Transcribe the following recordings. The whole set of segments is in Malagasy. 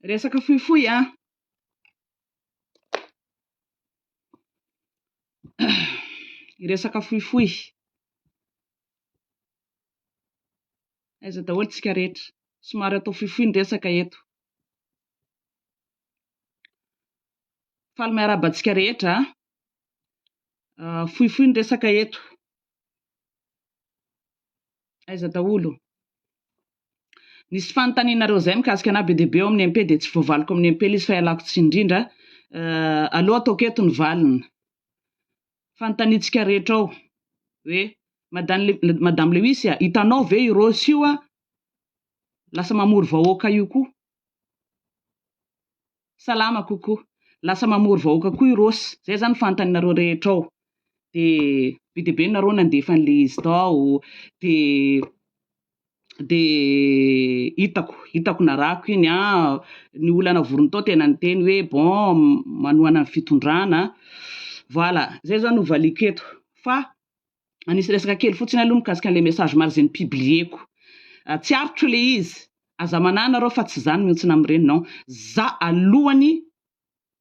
Resaka fohifohy an! Resaka fohifohy. Aiza daholo tsika rehetra? Somary atao fohifohy ny resaka eto. Faly miarahaba antsika rehetra a! Fohifohy ny resaka eto. Aiza daholo? Nisy fanontanianareo izay mikasika anah be dia be ao amin'ny MP dia tsy voavaliko amin'ny MP ilay izy fa ialako tsiny indrindra. Aleo ataoko eto ny valiny. Fanontaniantsika rehetra ao hoe Madame Lewis a, hitanao ve io Rossy io a, lasa mamory vahoaka io koa? Salama coucou. Lasa mamory vahoaka koa i Rossy. Zay zany fanontanianareo rehetra ao. De be dia be nareo nandefa an'le izy tao. De de hitako, hitako narahako iny an. Ny olona navorony tao tena niteny hoe bon manohana ny fitondrana. Voilà, zay zao no valiako eto. Fa Hanisy resaka kely fotsiny aloha mikasika an'ilay message maro izay ni-publier-ko. Tsy aritro ilay izy. Aza manahy nareo fa tsy za no mihontsina amin'ireny non. Za alohany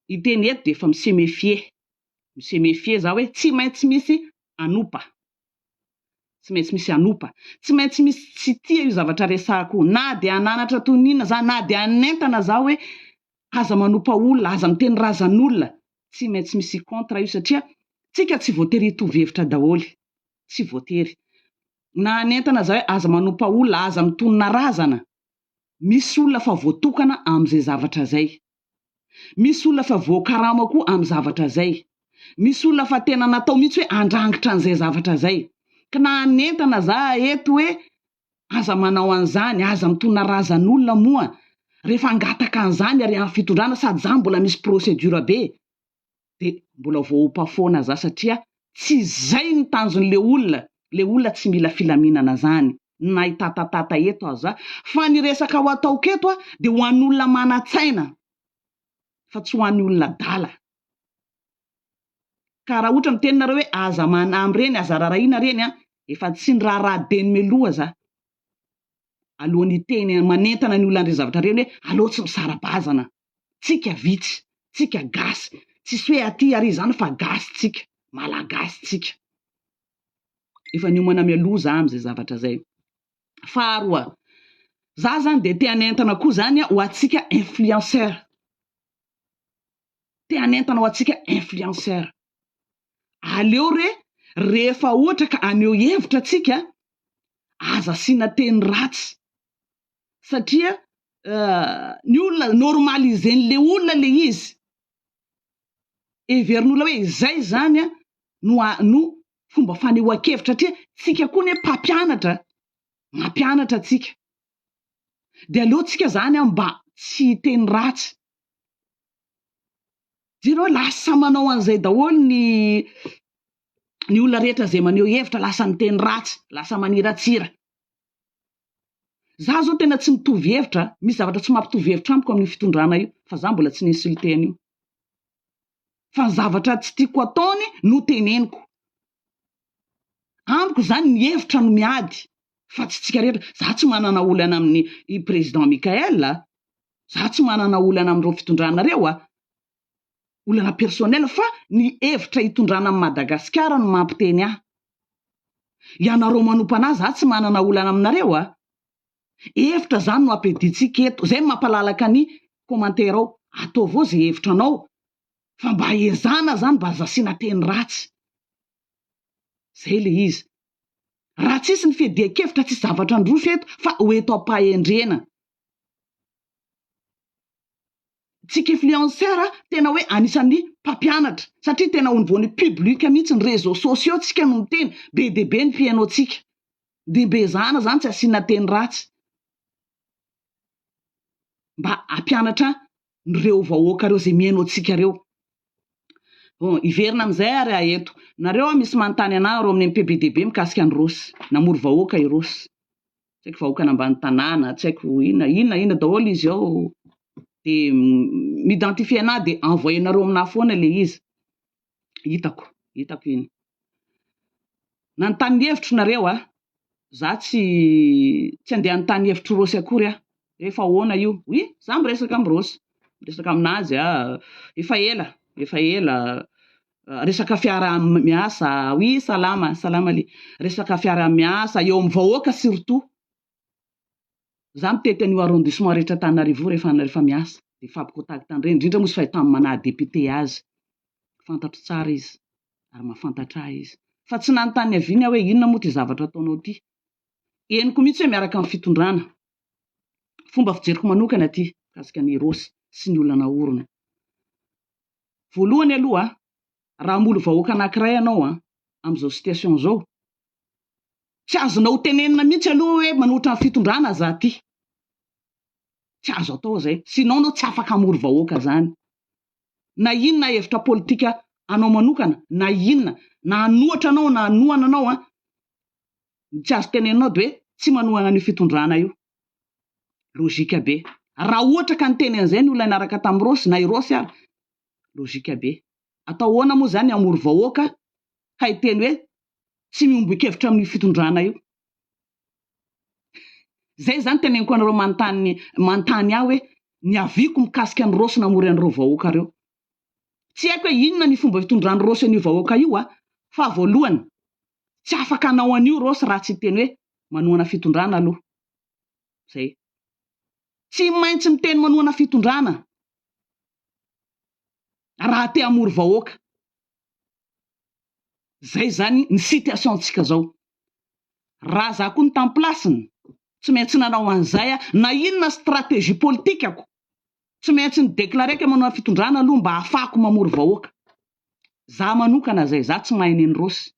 hiteny eto dia efa mi-se méfier. Mi-se méfier za hoe tsy maintsy misy hanopa. Tsy maintsy misy hanopa. Tsy maintsy misy tsy tia io zavatra resahako io. Na dia hananatra toy ny inona za, na dia hanentana za hoe aza manopa olona, aza miteny razan'olona. Tsy maintsy misy contre io satria tsika tsy voatery hitovy hevitra daholo, tsy voatery. Na hanentana za hoe aza manompa olona, aza mitonona razana, misy olona fa voatokana amin'izay zavatra zay. Misy olona fa voakarama koa amin'ny zavatra zay. Misy olona fa tena natao mihitsy hoe handrangitra an'izay zavatra zay. Ka na hanentana za eto hoe aza manao an'izany, aza mitonona razan'olona moa rehefa hangataka an'izany ary amin'ny fitondrana sady za mbola misy procédure be de mbola voaompa foana za satria tsy zay ny tanjon'le olona, le olona tsy mila filaminana zany na hitatatata eto aza fa ny resaka ho ataoko eto de ho an'olona manan-tsaina fa tsy ho an'ny olona adala. Ka raha ohatra miteny nareo hoe aza manamy reny, aza rarahina reny an, efa tsy niraharaha dieny mialoha za. Alohan'ny hiteny manentana ny olona an'ireny zavatra ireny hoe aleo tsy misara-bazana. Tsika vitsy, tsika gasy, tsisy hoe aty ary izany fa gasy tsika, malagasy tsika. Efa niomana mialoha za amin'izay zavatra zay. Faharoa, za zany dia te hanentana koa zany ho antsika influenceur. Te hanentana ho antsika influenceur. Aleo re rehefa ohatra ka haneho hevitra tsika aza asiana teny ratsy satria ny olona normaliser-n'le olona le izy. Heverin'olona hoe izay zany no no fomba fanehoan-kevitra satria tsika koa anie mpampianatra, mampianatra tsika. Dia aleo tsika zany mba tsy hiteny ratsy. Jereo lasa manao an'izay daholo ny ny olona rehetra izay maneho hevitra lasa miteny ratsy, lasa maniratsira. Za zao tena tsy mitovy hevitra, misy zavatra tsy mampitovy hevitra amiko amin'io fitondrana io fa za mbola tsy ni-insulter an'io. Fa ny zavatra tsy tiako ataony no teneniko. Amiko zany ny hevitra no miady fa tsy tsika rehetra, za tsy manana olana amin'ny i président Mickaël a, za tsy manana olana amin'ireo fitondrana reo a, olana personnel fa ny hevitra hitondrana an'i Madagasikara no mampiteny ahy. Ianareo manompa anah za tsy manana olana aminareo a, hevitra zany no ampiadintsika eto, zay no mampalalaka ny commentaire ao, ataovy ao ze hevitra anao fa mba ezahana zany mba aza asiana teny ratsy. Zay le izy. Raha tsisy ny fiadian-kevitra tsisy zavatra handroso eto fa ho eto am-pahendrena. Tsika influenceur tena hoe anisan'ny mpampianatra satria tena au niveau ny public mihitsy ny réseaux sociaux tsika no miteny, be dia be ny mpihaino antsika. Dia mba ezahana zany tsy asiana teny ratsy. Mba hampianatra reo vahoaka reo zay mihaino antsika reo. Bon, hiverina amin'izay ary aho eto. Nareo a misy manontany anah reo amin'ny MP be dia be mikasika an'i Rossy. Namory vahoaka i Rossy. Tsy haiko vahoakan'ambany tanàna, tsy haiko inona, inona, inona daholo izy ao. Dia mi-identifier anah dia envoyer-nareo aminah foana ilay izy. Hitako, hitako iny. Nanontany ny hevitro nareo a. Za tsy, tsy andeha hanontany hevitr'i Rossy akory aho. Efa ahoana io? Oui, za miresaka amin'i Rossy, miresaka aminazy aho, efa ela, efa ela, resaka fiaraha-miasa, oui salama, salama le, resaka fiaraha-miasa eo amin'ny vahoaka surtout. Za mitety an'io arrondissement rehetra Antananarivo io rehefa rehefa miasa, dia mifampi-contact an'ireny, indrindra moa izy fa tamin'ny naha député azy, fantatro tsara izy ary mahafantatra ahy izy. Fa tsy nanontany aviany aho hoe inona moa ity zavatra ataonao ity. Henoko mihitsy hoe miaraka amin'ny fitondrana. Fomba fijeriko manokana ity mikasika an'i Rossy sy ny olona naorina. Voalohany aloha, raha hamoly vahoaka anankiray ianao amin'izao situation izao, tsy azonao tenenina mihitsy aloha hoe manohitra ny fitondrana za ty. Tsy azo atao izay, sinon anao tsy afaka hamory vahoaka zany. Na inona hevitra politika anao manokana, na inona, na hanohatra anao na hanohana anao an, ny tsy azo teneninao dia hoe tsy manohana an'io fitondrana io. Logique be. Raha ohatra ka niteny an'izay ny olona niaraka tamin'i Rossy, na i Rossy ary, logique be. Atao ahoana moa izany hamory vahoaka ka hiteny hoe tsy miombon-kevitra amin'io fitondrana io? Izay izany teneniko anareo manontany manontany ahy hoe ny avis-ko mikasika an'i Rossy namory an'ireo vahoaka ireo. Tsy haiko hoe inona ny fomba fitondran'i Rossy an'io vahoaka io a, fa voalohany, tsy afaka hanao an'io Rossy raha tsy hiteny hoe manohana fitondrana aloha. Zay. Tsy maintsy miteny manohana fitondrana raha te hamory vahoaka. Zay zany ny situation tsika zao. Raha za koa ny tam place-ny, tsy maintsy nanao an'izay aho, na inona stratégie politikako, tsy maintsy ni-declarer-ko manohana fitondrana aloha mba hahafahako mamory vahoaka. Za manokana zay, za tsy mahay neny Rossy.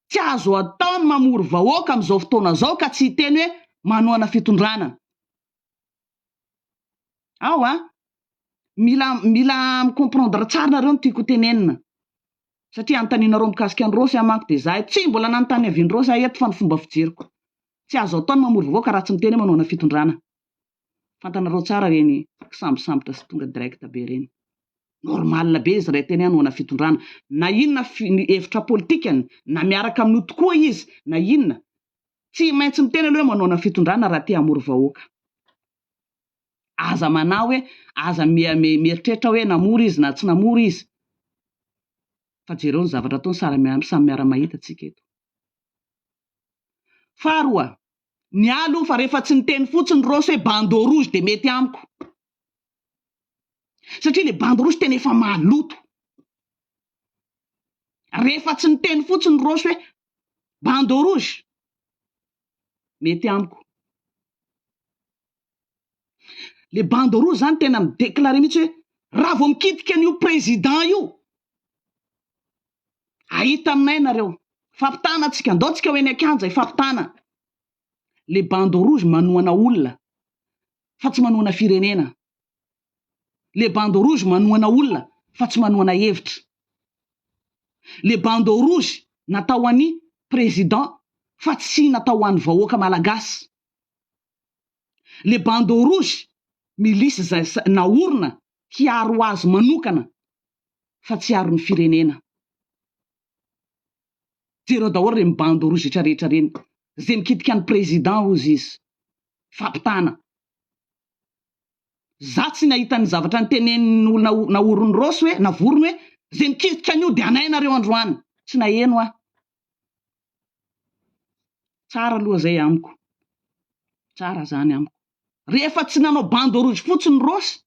Tsy azo atao ny mamory vahoaka amin'izao fotoana izao ka tsy hiteny hoe manohana fitondrana. Ao a! Mila mila mi-comprendre tsara nareo ny tiako ho tenenina. Satria anontanianareo mikasika an'i Rossy aho manko dia za tsy mbola nanontany avis-n'i Rossy aho eto fa ny fomba fijeriko. Tsy azo atao ny mamory vahoaka raha tsy miteny hoe manohana fitondrana. Fantanareo tsara ireny kisambosambotra sy tonga direct be ireny. Normal be izy raha hiteny hoe hanohana fitondrana. Na inona ny hevitra politikany, na miaraka amin'io tokoa izy, na inona. Tsy maintsy miteny aloha hoe manohana fitondrana raha te hamory vahoaka. Aza manahy hoe, aza mieritreritra hoe namory izy na tsy namory izy. Fa jereo ny zavatra ataony samy miara-mahita tsika eto. Faharoa, ny ahy aloha fa rehefa tsy niteny fotsiny Rossy hoe bandeau rouge dia mety amiko. Satria le bandeau rouge tena efa maloto. Rehefa tsy niteny fotsiny Rossy hoe bandeau rouge, mety amiko. Le bandeau rouge zany tena mi-declarer mihitsy hoe raha vao mikitika an'io président io, Ahita aminay nareo. Fampitana tsika, ndao tsika ho eny an-kianja hifampitana. Le bandeau rouge manohana olona fa tsy manohana firenena. Le bandeau rouge manohana olona fa tsy manohana hevitra. Le bandeau rouge natao ho an'i président fa tsy natao ho an'ny vahoaka malagasy. Le bandeau rouge milice izay naorina hiaro azy manokana fa tsy hiaro ny firenena. Jereo daholo ireny bandeau rouge rehetra rehetra ireny. Izay mikitika ny président hozy izy. Fampitana. Za tsy nahita ny zavatra nitenenin'ny olona naorin'i Rossy hoe, navorony hoe, izay mikitika an'io dia anay nareo androany. Tsy naheno aho. Tsara aloha zay amiko. Tsara zany amiko. Rehefa tsy nanao bandeau rouge fotsiny Rossy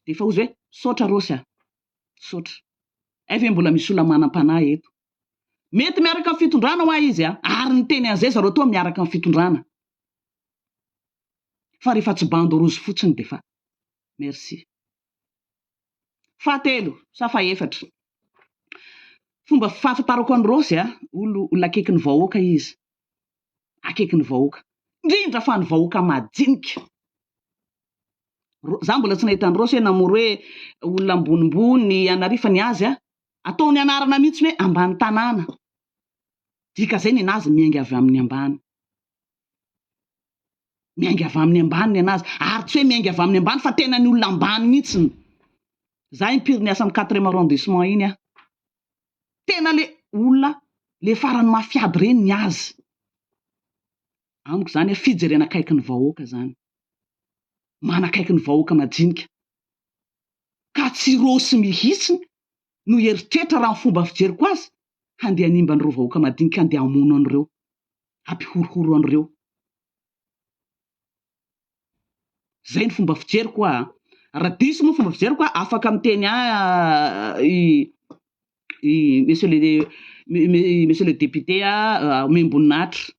dia efa hozy hoe misaotra Rossy a! Misaotra. Hay ve mbola misy olona manam-panahy eto. Mety miaraka amin'ny fitondrana hoa izy a! Ary niteny an'izay zareo toa miaraka amin'ny fitondrana. Fa rehefa tsy bandeau rouge fotsiny dia efa merci. Fahatelo sa fahefatra. Fomba fahafantarako an'i Rossy a, olona akaiky ny vahoaka izy. Akaiky ny vahoaka. Indrindra fa ny vahoaka madinika. Za mbola tsy nahita an'i Rossy hoe namory hoe olona ambonimbony anary fa ny azy a, ataony anarana mihitsy hoe ambany tanàna. Dika zay nenazy miainga avy amin'ny ambany. Miainga avy amin'ny ambany ny anazy. Ary tsy hoe miainga avy amin'ny ambany fa tena ny olona ambany mihitsiny. Za impiry niasa amin'ny quatrième arrondissement iny aho. Tena le olona le farany mafy ady reny ny azy. Amiko izany fijerena akaiky ny vahoaka izany. Manakaiky ny vahoaka majinika. Ka tsy Rossy mihitsy no hieritreritra raha ny fomba fijeriko azy handeha hanimba an'ireo vahoaka madinika handeha hamono an'ireo, hampihorohoro an'ireo. Zay ny fomba fijeriko a! Raha diso moa fomba fijeriko a, afaka miteny ahy i i monsieur le monsieur le député a, omem-boninahitra,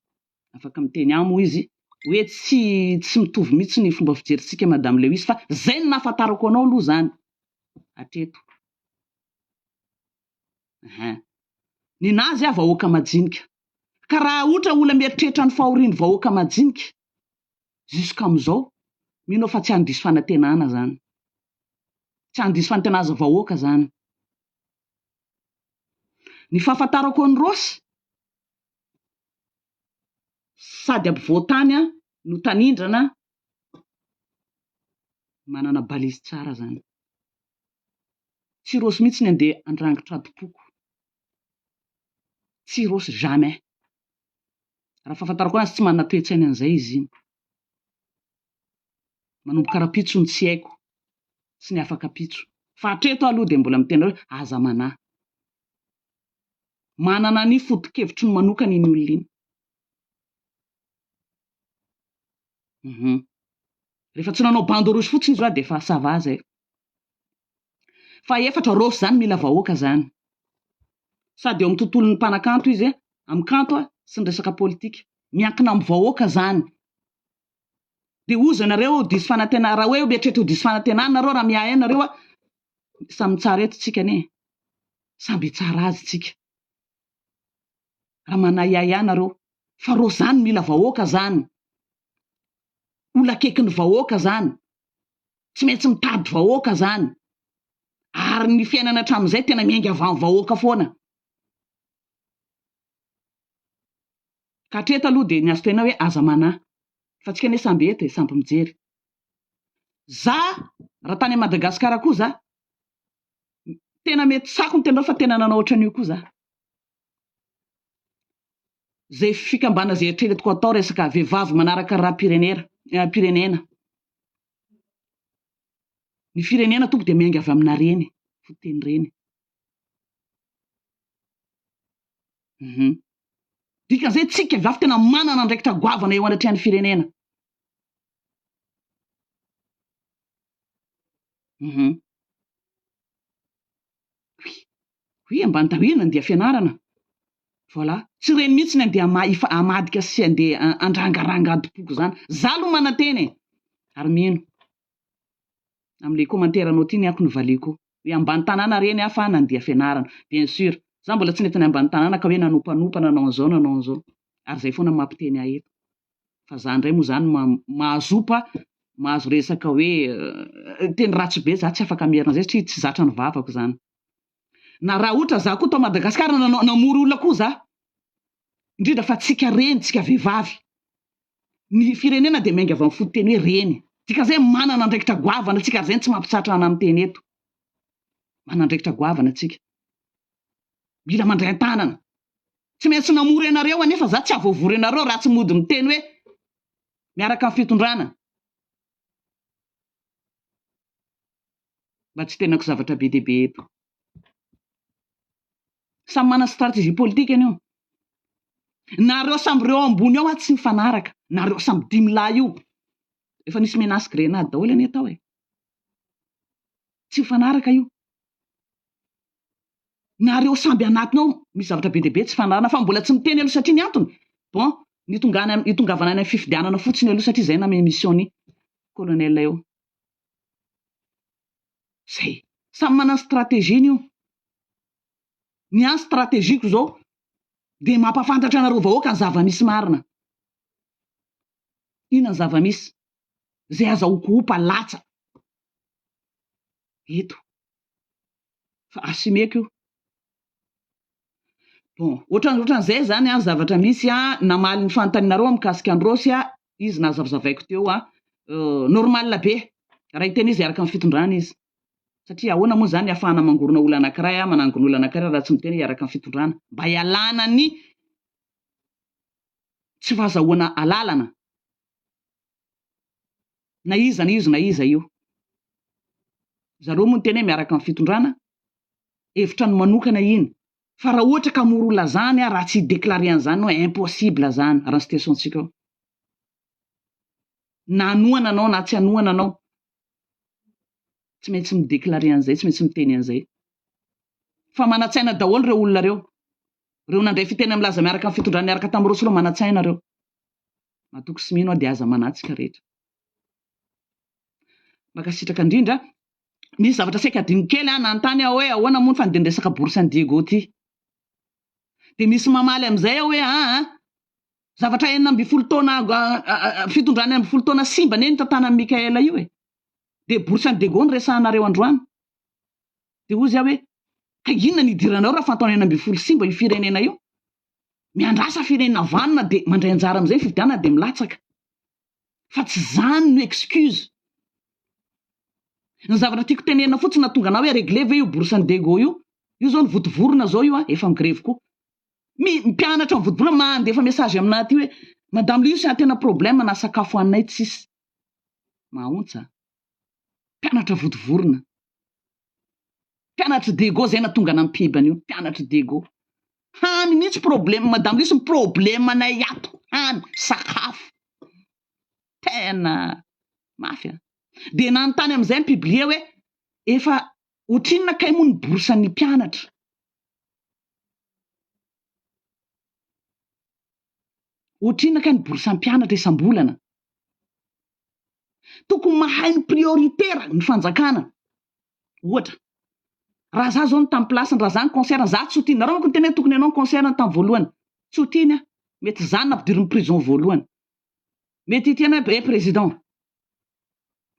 afaka miteny ahy moa izy hoe tsy tsy mitovy mihitsy ny fomba fijerintsika madame Lewis fa zay no nahafantarako anao aloha zany hatreto. Hein. Ninazy aho vahoaka majinika. Ka raha ohatra olona mieritreritra ny fahorian'ny vahoaka majinika jusqu'amin'izao, mino aho fa tsy handiso fanantenana zany. Tsy handiso fanantenana azy vahoaka zany. Ny fahafantarako an'i Rossy, sady ampovoan-tany no tanindrana, manana balise tsara zany. Tsy Rossy mihitsy ny andeha handrangitra adim-poko. Tsy Rossy jamais. Raha fahafantarako azy tsy manana toe-tsaina an'izay izy iny. Manomboka rahampitso ny tsy haiko sy ny afak'ampitso. Fa hatreto aho aloha dia mbola miteny hoe aza manahy. Manana ny foto-kevitry ny manokana iny olona iny. Hum. Rehefa tsy nanao bande rouge fotsiny izy hoa dia efa ça va zay. Fahefatra, Rossy zany mila vahoaka zany. Sady eo amin'ny tontolon'ny mpanakanto izy, amin'ny kanto sy ny resaka politika. Miankina amin'ny vahoaka zany. Dia hozy ianareo diso fanantenana, raha hoe mieritreritra ho diso fanantenana nareo raha miahy ahy nareo, samy mitsara eto tsika anie e. Samby hitsara azy tsika. Raha manahiahy ahy nareo. Fa Rossy zany mila vahoaka zany. Olona akaikin'ny vahoaka zany. Tsy maintsy mitady vahoaka zany. Ary ny fiainana hatramin'izay tena miainga avy amin'ny vahoaka foana. Ka hatreto aloha dia ny azo tenena hoe aza manahy. Fa tsika anie samby eto e, samby mijery. Za raha tany Madagascar koa za, tena mety tsako ny tenanao fa tena nanao ohatran'io koa za. Zay fikambana zay eritreretiko atao resaka vehivavy manaraka raharaham-pirenera, pirenena. Ny firenena tompoko dia miainga avy amina reny, fototeny reny. Hum. Dikan'izay tsika vehivavy tena manana andraikitra goavana eo anatrehan'ny firenena. Hum. Oui. Oui, ambany daholo nandeha fianarana. Voilà. Tsy ireny mihitsy ny andeha hama- hifa- hamadika sy andeha handrangaranga adim-poko izany. Za aloha manantena e! Ary mino. Amin'ilay commentaire anao ity ny ako no valiako. Hoe ambany tanàna reny aho fa nandeha fianarana. Bien sûr. Za mbola tsy nentina ambany tanàna ka hoe nanompanopa nanao an'izao nanao an'izao. Ary izay foana no mampiteny ahy eto. Fa za indray moa izany mahazo opa, mahazo resaka hoe teny ratsy be za tsy afaka merina izay satria tsy zatra ny vavako izany. Na raha ohatra za koa tao Madagascar nanao namory olona koa za. Indrindra fa tsika reny, tsika vehivavy. Ny firenena dia miainga avy amin'ny fototeny hoe reny. Dikan'izay manana andraikitra goavana tsika ary izay no tsy mampitsahatra anah miteny eto. Manana andraikitra goavana tsika. Mila mandray an-tanana. Tsy maintsy namory anareo anefa za tsy hahavoavory anareo raha tsy mody miteny hoe miaraka amin'ny fitondrana. Mba tsy tenako zavatra be dia be eto. Samy manana stratégie politique anie io. Nareo samby reo ambony ao tsy mifanaraka. Nareo samby dimy lahy io. Efa nisy menace grenade daholo anie tao e. Tsy mifanaraka io. Nareo samby anatiny ao misy zavatra be dia be tsy fanarahana fa mbola tsy miteny aloha satria ny antony bon ny hitongana hitongavana any amin'ny fifidianana fotsiny aloha satria izay name mission ny colonel eo. Zay. Samy manana ny stratégie-ny io. Ny ahy stratégie-ko izao dia mampafantatra anareo vahoaka ny zava-misy marina. Inona ny zava-misy? Izay azahoako opa latsa eto. Fa assumeko io. Bon, ohatran ohatran'izay izany an, zavatra misy an, namaly ny fanontanianareo aho mikasika an'i Rossy an, izy nazavazavaiko teo an, normal be raha hiteny izy hiaraka amin'ny fitondrana izy, satria ahoana moa izany ahafahana mangorona olona anankiray an, manangona olona anankiray raha tsy miteny hoe hiaraka amin'ny fitondrana, mba hialana ny. Tsy fahazahoana alalana na iza na iza na iza io. Zareo moa niteny hoe miaraka amin'ny fitondrana, hevitra ny manokana iny. Fa raha ohatra ka morola zany raha tsy hi-declarer an'izany anao, impossible zany raha ny situation-tsika ao. Na hanohana anao na tsy hanohana anao, tsy maintsy mi-declarer an'izay, tsy maintsy miteny an'izay. Fa manan-tsaina daholo ireo olona ireo. Ireo nandray fiteny milaza miaraka amin'ny fitondrana niaraka tamin'i Rossy ireo manan-tsaina ireo. Matoky sy mino aho dia aza manatsika rehetra. Mankasitraka indrindra. Misy zavatra saika adino kely an, nanontany aho hoe ahoana moa ny fandehan'ny resaka bourse an'i Diego ity. Dia misy mamaly amin'izay aho hoe aa zavatra 16 taona fitondrana 16 taona simba anie ny tantanan'i Mickaël io e. Dia bourse an'i Diego no resahanareo androany. Dia hozy aho hoe ka inona no idiranareo raha fantaona 16 simba io firenena io? Miandrasa firenena vanona dia mandray anjara amin'izay ny fifidianana dia milatsaka. Fa tsy zany no excuse. Ny zavatra tiako tenenina fotsiny nahatonga anah hoe regle ve io bourse an'i Diego io? Io zao ny votovorona zao io an, efa migrevy koa. Mi mpianatra mivotovorona mandefa message aminah aty hoe madame Lius an tena problème na sakafo haninay tsisy. Mahaontsa. Mpianatra votovorona. Mpianatr'i Diego zay nahatonga anah mipib an'io, mpianatr'i Diego. Hany mihitsy problème madame Lisy ny problème anay ato hany sakafo tena mafy a! Dia nanontany amin'izay ny publier hoe efa ohatrinona kay moa ny bourse ny mpianatra? Ohatrinona kay ny bourse ny mpianatra isam-bolana? Tokony mahay ny prioritaire ny fanjakana. Ohatra, raha za zao no tamin'ny place-ny, raha za ny concert-ny, za tsy ho tiany, nareo manko niteny hoe tokony hanao ny concert-ny tamin'ny voalohany, tsy ho tiany aho, mety za no nampidiriny prison voalohany, mety hiteny hoe eh président,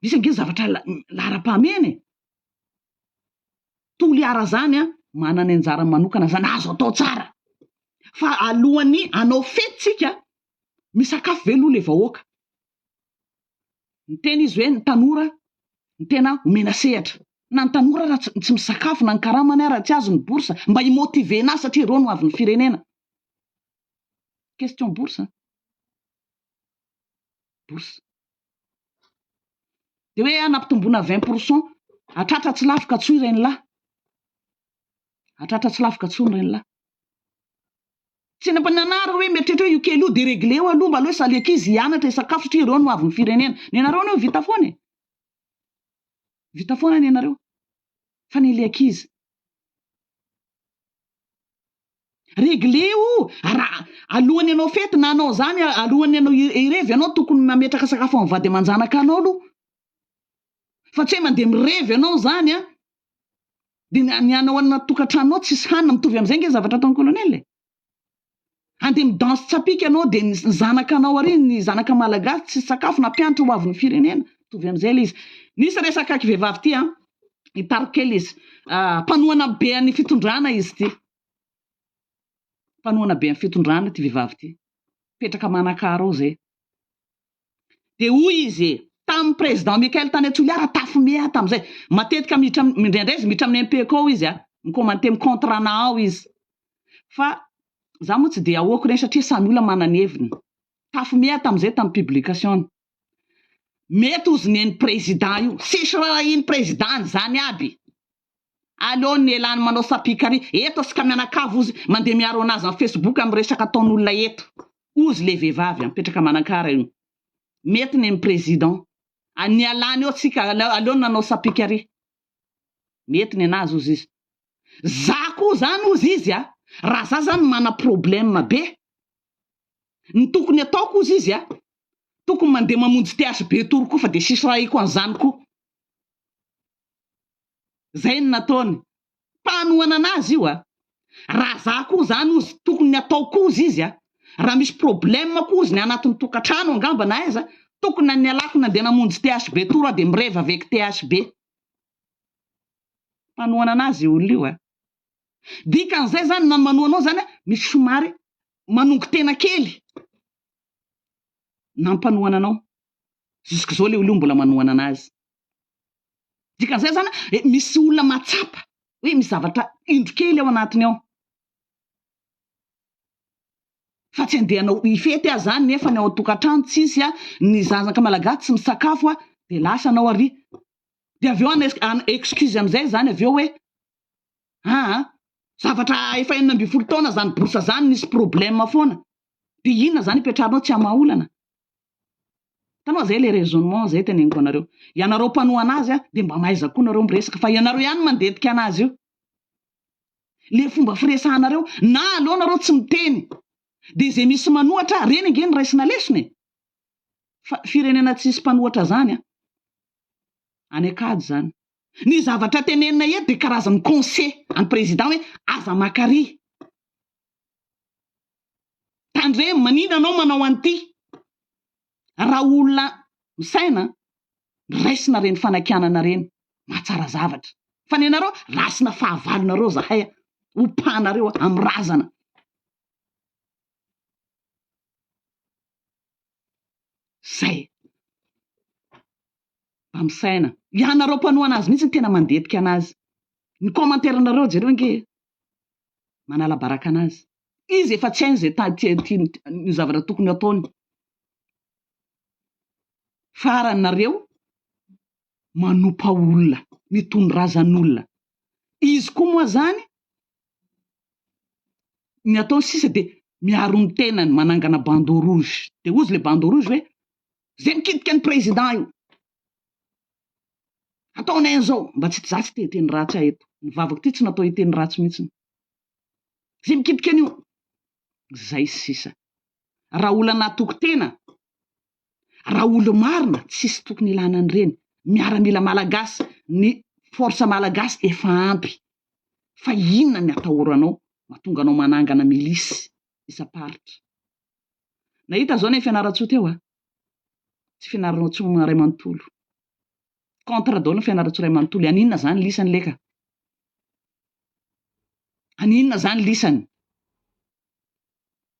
misy ange zavatra laharam-pahamehana e, Toliara zany an, manana ny anjarany manokana zany, azo atao tsara, fa alohan'ny hanao fety tsika, misakafo ve aloha le vahoaka? Niteny izy hoe ny tanora no tena omena sehatra. Na ny tanora ara tsy misakafo na ny karamany ara tsy azo ny bourse mba hi-motiver-na azy satria ireo no avin'ny firenena. Question bourse an. Bourse. Dia hoe nampitomboina 20 pour cent. Hatratra tsy lafo ka tsoy renilahy. Hatratra tsy lafo ka tsoy renilahy. Tsy nampananara hoe mieritreritra hoe io kely io deregleo aloha mba aleo sali ankizy hianatra hisakafo satria ireo no avin'ny firenena. Ny anareo anie vita foana e! Vita foana ny anareo fa ny le ankizy. Regleo raha alohan'ny hanao fety na hanao zany alohan'ny hanao hirevy ianao tokony mametraka sakafo amin'ny vady aman-janaka anao aloha fa tsy hoe mandeha mirevy ianao zany an! Dia ny anao any anaty tokantranonao tsisy hanina, mitovy amin'izay ange zavatra ataon'i colonel e! Handeha mi-danse tsapika ianao dia ny zanakanao ary ny zanaka malagasy tsisy sakafo na mpianatra ho avin'ny firenena, mitovy amin'izay ilay izy. Nisy resaka aky vehivavy ity an, hitariko kely izy, mpanohana be an'ny fitondrana izy ity, mpanohana be an'ny fitondrana ity vehivavy ity, mipetraka Manakara ao izay. Dia hoy izy e, tamin'ny président Michael tany Toliara, tafome aho tamin'izay. Matetika miditra am, indraindray izy miditra amin'ny MPK ao izy a, mi-commenter mi-contre anà ao izy. Fa za moa tsy dia ahoako ireny satria samy olona manana ny heviny. Tafome aho tamin'izay tamin'ny publication-ny. Mety hozy nen'ny président io. Tsisy raharahian'ny président an'izany aby. Aleo ny elany manao sapikary eto asika mianakavy ozy mandeha miaro anazy am facebook am resaka ataon'olona eto ozy le vehivavy a mipetraka Manakara io mety ny président a ny alany eo tsika aleo nanao sapikary mety ny anazy ozy izy za koa zany ozy izy a raha za zany mana problème be ny tokony ataoko ozy izy a tokony mandeha mamonjy THB tour koa fa de sisy rahiko an'izany koa Zay no nataony. Mpanohana anazy io a! Raha za koa zany ozy tokony ny ataoko ozy izy a! Raha misy problème koa ozy ny anatin'ny tokatrano angamba na aiza, tokony na nialako nandeha namonjy THB tour aho de mirevy avec THB. Mpanohana anazy io olona io a! Dikan'izay zany na ny manohana anao zany a, misy somary manongo tena kely na mpanohana anao. Jusqu'izao le olona io mbola manohana anazy. Dikan'izay zany eh, misy olona mahatsapa hoe misy zavatra indro kely ao anatiny ao. Fa tsy andeha hanao hifety aho zany nefa ny ao an-tokantrano tsisy a, ny zanaka malagasy tsy misakafo a, de lasa anao ary. De avy eo an excuse amizay zany avy eo hoe aa zavatra efa 16 taona zany bourse zany nisy problème foana, de inona zany ipetrahanao tsy hamaha olana? Hitanao zay le raisonnement zay teneniko anareo. Ianareo mpanohana azy a, de mba mahaiza koa nareo miresaka fa ianareo ihany mandetika anazy io. Le fomba firesahanareo na aleo nareo tsy miteny de ze misy manohatra reny ange no raisina lesona e! Fa firenena tsisy mpanohatra zany an! Any an-kady zany. Ny zavatra tenenina eto de karazan'ny conseil an'i président hoe aza maka ary. Tandremo, maninona anao manao an'ity? Raha olona misaina, raisina reny fanakianana reny, mahatsara zavatra. Fa ny anareo, rasina fahavalonareo zahay, ompanareo amin'ny razana. Zay. Mba misaina. Ianareo mpanohana azy mihitsy no tena mandetika anazy. Ny commentaire-nareo jereo ange e. Manala baraka anazy. Izy efa tsy hainy izay ny zavatra tokony hataony. Farany nareo manompa olona, mitono razan'olona. Izy koa moa zany ny ataony sisa dia miaro ny tenany, manangana bandeau rouge. Dia hozy le bandeau rouge hoe zay mikitika ny président io. Ataonay an'izao, mba tsy za tsy te hiteny ratsy aho eto. Ny vavako ity tsy natao hiteny ratsy mihitsy. Zay mikitika an'io. Zay sisa. Raha olona natoky tena, raha olo-marina, tsisy tokony ilana an'ireny. Miaramila malagasy, ny force malagasy efa ampy. Fa inona ny atahoranao mahatonga anao manangana milice isam-paritra? Nahita zao ny Fianarantsoa teo a! Tsy Fianarantsoa iray manontolo. Contre daholo ny Fianarantsoa iray manontolo. Haninona zany lisany leka? Haninona zany lisany?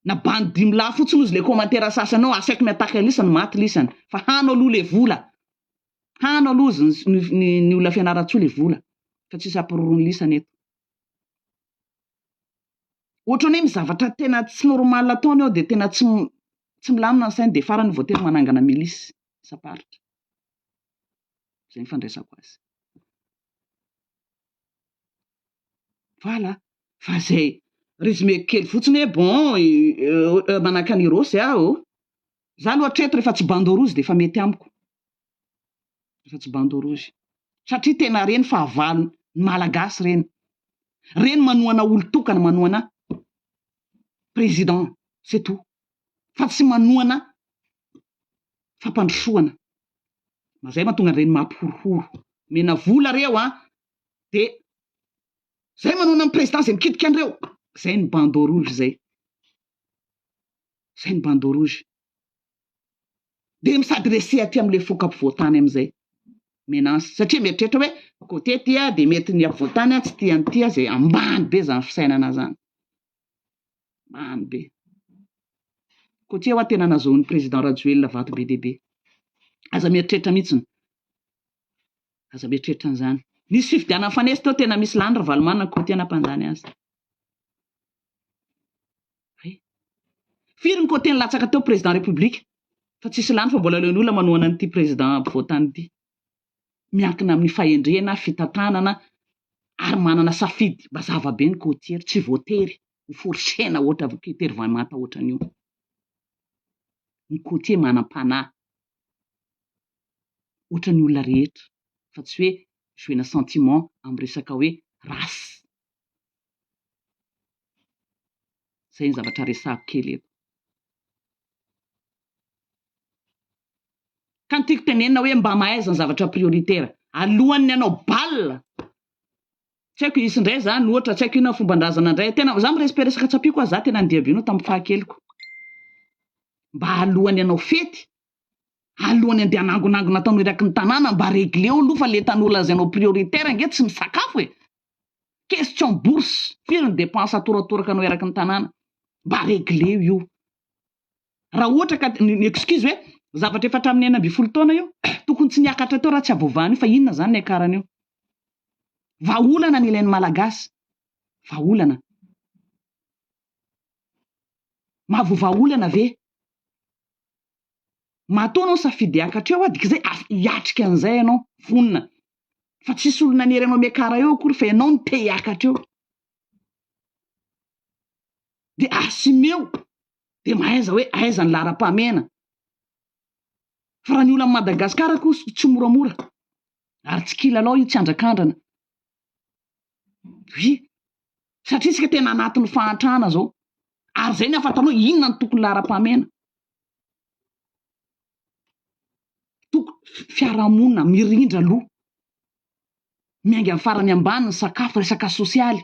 Na bandy dimy lahy fotsiny ozy le commentaire sasany ao asaiko mi-attaque an'lisany maty lisany. Fa hano aloha le vola. Hano aloha ozy ny ny ny olona Fianarantsoa le vola. Fa tsisy hampiroroan'ny lisany eto. Ohatran'ny hoe misy zavatra tena tsy normal ataony ao dia tena tsy tsy milamina ny sainy dia farany voatery manangana milice isam-paritra. Izay ny fandraisako azy. Voilà. Fa izay résumé kely fotsiny hoe bon manahaka an'i Rossy aho. Za aloha hatreto rehefa tsy bandeau rouge dia efa mety amiko. Rehefa tsy bandeau rouge. Satria tena reny fahavalon ny Malagasy reny. Reny manohana olon-tokana, manohana président, c'est tout. Fa tsy manohana fampandrosoana. Zay mahatonga an'ireny mampihorohoro. Omena vola reo an, de zay manohana ny président zay mikitika an'ireo. Zay ny bandeau rouge zay. Zay ny bandeau rouge. Dia mi-s'adresser aty amin'ilay foko ampovoantany amin'izay. Menace. Satria mieritreritra hoe côté ty a, dia mety ny ampovoantany tsy tia an'ity a, izay ambany be izany fisainana izany. Ambany be. Côtier hoa tena nazahoan'ny président Rajoelina vato be dia be. Aza mieritreritra mihitsiny. Aza mieritreritra an'izany. Nisy fifidianana nifanesy teo tena misy lany Ravalomanana côtier nampandany azy. Hay. Firy ny côté nilatsaka teo président république fa tsisy lany fa mbola aleon'ny olona manohana an'ity président ampovoantany ity. Miankina amin'ny fahendrena, fitantanana ary manana safidy mazava be ny côtier tsy voatery ho forcena ohatra tery manta ohatran'io. Ny côtier manam-panahy ohatran'ny olona rehetra fa tsy hoe jouer-na sentiment amin'ny resaka hoe race. Zay ny zavatra resahako kely eto. Ka ny tiako tenenina hoe mba mahaiza ny zavatra prioritaire. Alohan'ny hanao bal, tsy haiko hisy indray zany ohatra, tsy haiko inona fomban-drazana indray, tena za mi-respect resaka tsapiky hoa, za tena nandia be an'io tamin'ny fahakeliko. Mba alohan'ny hanao fety, alohan'ny handeha hanangonangona tanora eraky ny tanàna, mba regleo aloha fa le tanora lazainao prioritaire ange tsy misakafo e! Question bourse, firy ny dépense atoratoraka anao eraky ny tanàna? Mba regleo io. Raha ohatra ka ny excuse hoe zavatra efa hatramin'ny 16 taona io, tokony tsy niakatra teo raha tsy avoavahana io fa inona izany niakarana io? Vahaolana ny ilain'ny Malagasy, vahaolana. Mahavoavaha olana ve? Matoa anao nisafidy hiakatra eo dika izay hiatrika an'izay ianao, vonona. Fa tsisy olona nanery anao miakara eo akory fa ianao no te hiakatra eo. Dia assumer-o, dia mahaiza hoe aiza ny laharam-pahamehana. Fa raha ny olan'i Madagasikara koa tsy moramora, ary tsy kilalao io, tsy andrakandrana. Oui, satria isika tena anatin'ny fahantrana zao, ary zay ny ahafantaranao hoe inona no tokony laharam-pahamehana. Toko, fiarahamonina mirindra aloha, miainga amin'ny farany ambany ny sakafo, resaka sosialy.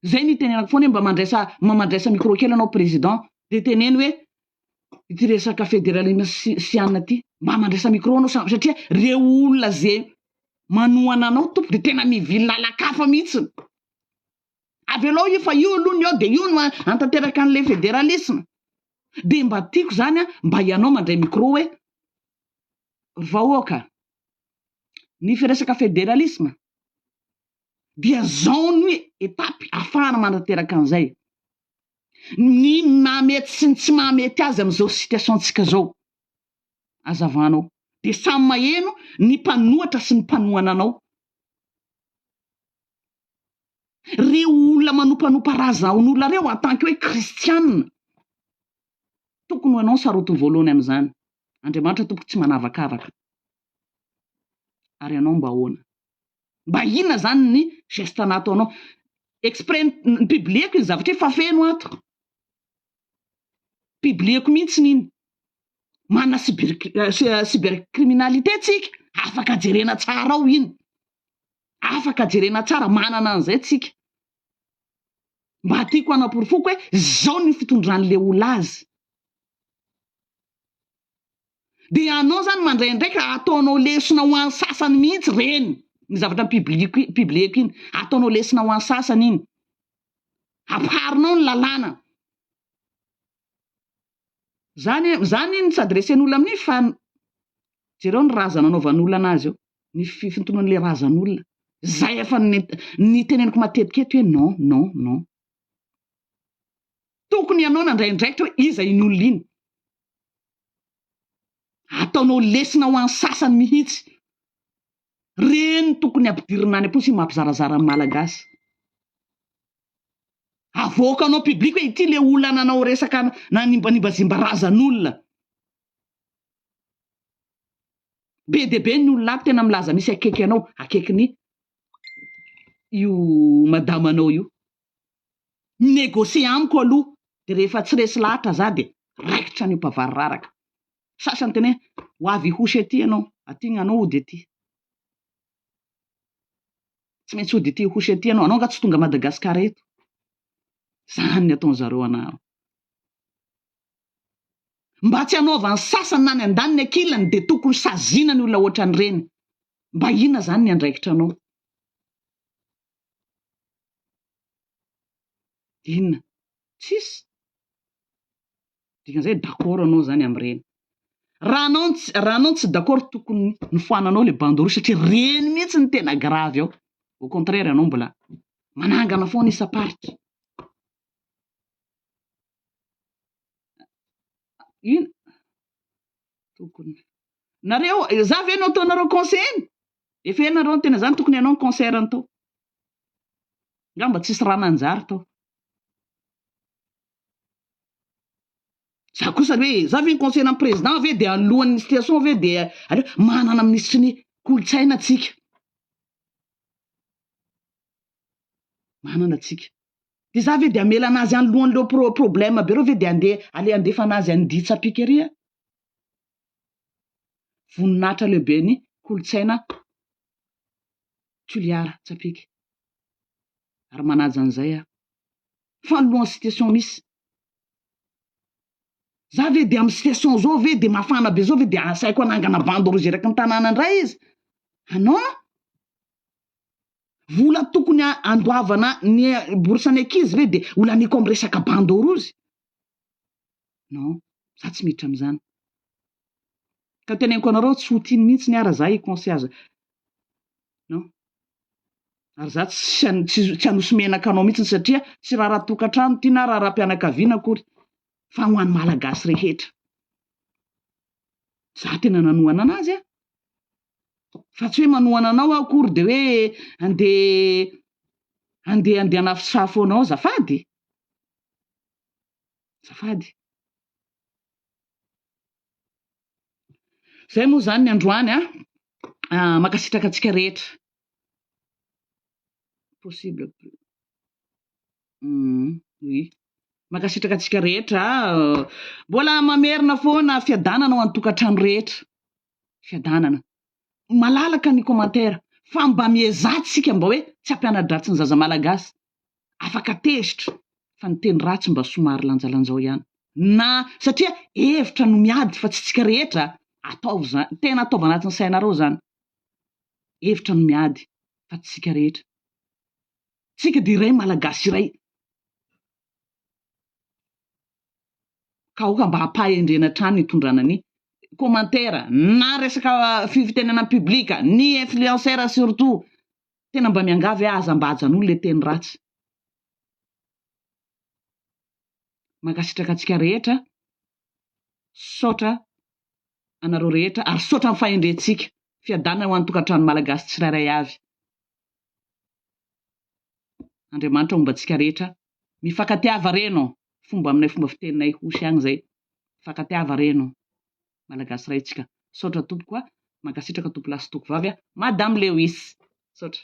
Zay no itenenako foana hoe mba mandraisa mba mandraisa micro kely ianao président de teneno hoe ity resaka fédéralisme sy sy anona ity mba mandraisa micro anao satria reo olona ze manohana anao tompoko de tena mivily lalan-kafa mihitsy. Avelao io fa io aloha ny eo de io no hantanteraka an'le fédéralisme. De mba tiako zany an mba ianao mandray micro hoe ry vahoaka ny firesaka fédéralisme dia zao ny étape ahafahana manatanteraka an'izay. Ny mahamety sy ny tsy mahamety azy amin'izao situation-tsika zao. Hazavanao. Dia samy maheno ny mpanohatra sy ny mpanohana anao. Reo olona manompanompa razan'olona reo en tant que hoe kristianina. Tokony ho ianao no sarotiny voalohany amin'izany. Andriamanitra tompoko tsy manavakavaka. Ary ianao mba ahoana? Mba inona zany ny geste nataonao? Exprès ni-publier-ko iny zavatra iny fa feno ato. Publier-ko mihitsy iny. Manana cybercriminalité tsika, afaka jerena tsara ao iny. Afaka jerena tsara, manana an'izay tsika. Mba tiako hanaporofoako hoe zao ny fitondran'le olona azy. Dia ianao zany mandray andraikitra ataonao lesona ho an'ny sasany mihitsy reny ny zavatra ni-publieko publieko iny, ataonao lesona ho an'ny sasany iny. Ampiharinao ny lalàna. Zany zany iny tsy adressen'olona amin'iny fa jereo ny razana anaovan'olona anazy eo, ny fifintonan'ilay razan'olona. Zay efa niteneniko matetika eto hoe non non non. Tokony ianao nandray andraikitra hoe iza iny olona iny. Ataonao lesona ho an'ny sasany mihitsy. Reny tokony ampidirina any am-ponja io mampizarazara ny Malagasy. Avoakanao public hoe ity le olona nanao resaka nanimbanimba razan'olona. Be dia be ny olona ato tena milaza misy akaiky anao, akaikin'ny io madamanao io. Mi-negocier amiko aloha dia rehefa tsy resy lahatra za dia raikitra ny mpavariraraka. Sasany tena hoe ho avy hihosy aty ianao, aty gn'anao hody aty. Tsy maintsy hody aty hihosy aty ianao, anao nga tsy tonga Madagascar eto. Zany ny ataon'zareo anah. Mba tsy hanaovan'ny sasany na ny andaniny ankilany dia tokony saziana ny olona ohatran'ireny. Mba inona zany ny andraikitranao? Inona? Tsisy. Dikan'izay d'accord anao zany amin'ireny. Raha anao tsy raha anao tsy d'accord tokony nofoananao le bandeau rouge satria reny mihitsy no tena grave ao. Au contraire ianao mbola manangana foana isam-paritra. Ino? Tokony. Nareo, za ve no ataonareo conseil-ny? Efa ela nareo niteny an'izany tokony ianao ny concert ny tao. Angamba tsisy raha nanjary tao. Za kosa hoe za ve ny conseiller ny président ve dia alohan'ny situation ve dia aleo manana minisitry ny kolontsaina tsika. Manana tsika. Dia za ve dia hamela anazy anoloan'ireo pro problème be reo ve dia andeha ale andefa anazy any Ditsapika ery aho. Voninahitra lehiben'ny kolontsaina Toliara, Tsapiky. Ary manaja an'izay aho. Fa anoloan'ny situation misy. Za ve dia amin'ny situation zao ve dia mafana be zao ve dia asaiko hanangana bande rouge eraky ny tanàna indray izy? Anao? Vola tokony andoavana ny bourse ny ankizy ve dia ho laniako amin'ny resaka bande rouge? Non, za tsy miditra amin'izany. Ka teneniko anareo tsy ho tiany mihitsy ny ara za hi-conseil azy. Non. Ary za tsy tsy hanosy menaka anao mihitsy satria tsy raharaha tokantrano ity na raharaham-pianakaviana akory fa ho an'ny Malagasy rehetra. Za tena nanohana anazy a! Fa tsy hoe manohana anao aho akory dia hoe andeha andeha andeha hanafosafo anao azafady! Azafady. Zay moa zany ny androany a! Mankasitraka antsika rehetra. Possible. Oui. Mankasitraka antsika rehetra. Mbola mamerina foana fiadanana ho an'ny tokantrano rehetra. Fiadanana. Malalaka ny commentaire fa mba miezaha tsika mba hoe tsy hampiana-dratsy ny zaza malagasy. Afaka tezitra fa ny teny ratsy mba somary lanjalanjao ihany. Na satria hevitra no miady fa tsy tsika rehetra. Ataovy zany, tena ataovy anatin'ny sainareo zany. Hevitra no miady fa tsy tsika rehetra. Tsika dia iray Malagasy iray. Ka aoka mba hampahendrena hatrany ny hitondrana ny commentaire na resaka fitenenana en public, ny influenceur surtout. Tena mba miangavy aho aza mba ajanony le teny ratsy. Mankasitraka antsika rehetra, saotra anareo rehetra ary saotra ny fahendrentsika. Fiadanana ho an'ny tokantrano Malagasy tsirairay avy. Andriamanitra homba antsika rehetra. Mifankatiava reno. Fomba aminay fomba fiteninay hosy agny zay. Mifankatiava reno. Malagasy ray tsika. Saotra tompoko a. Mankasitraka tompolahy sy tompovavy a. Madame Lewis. Saotra.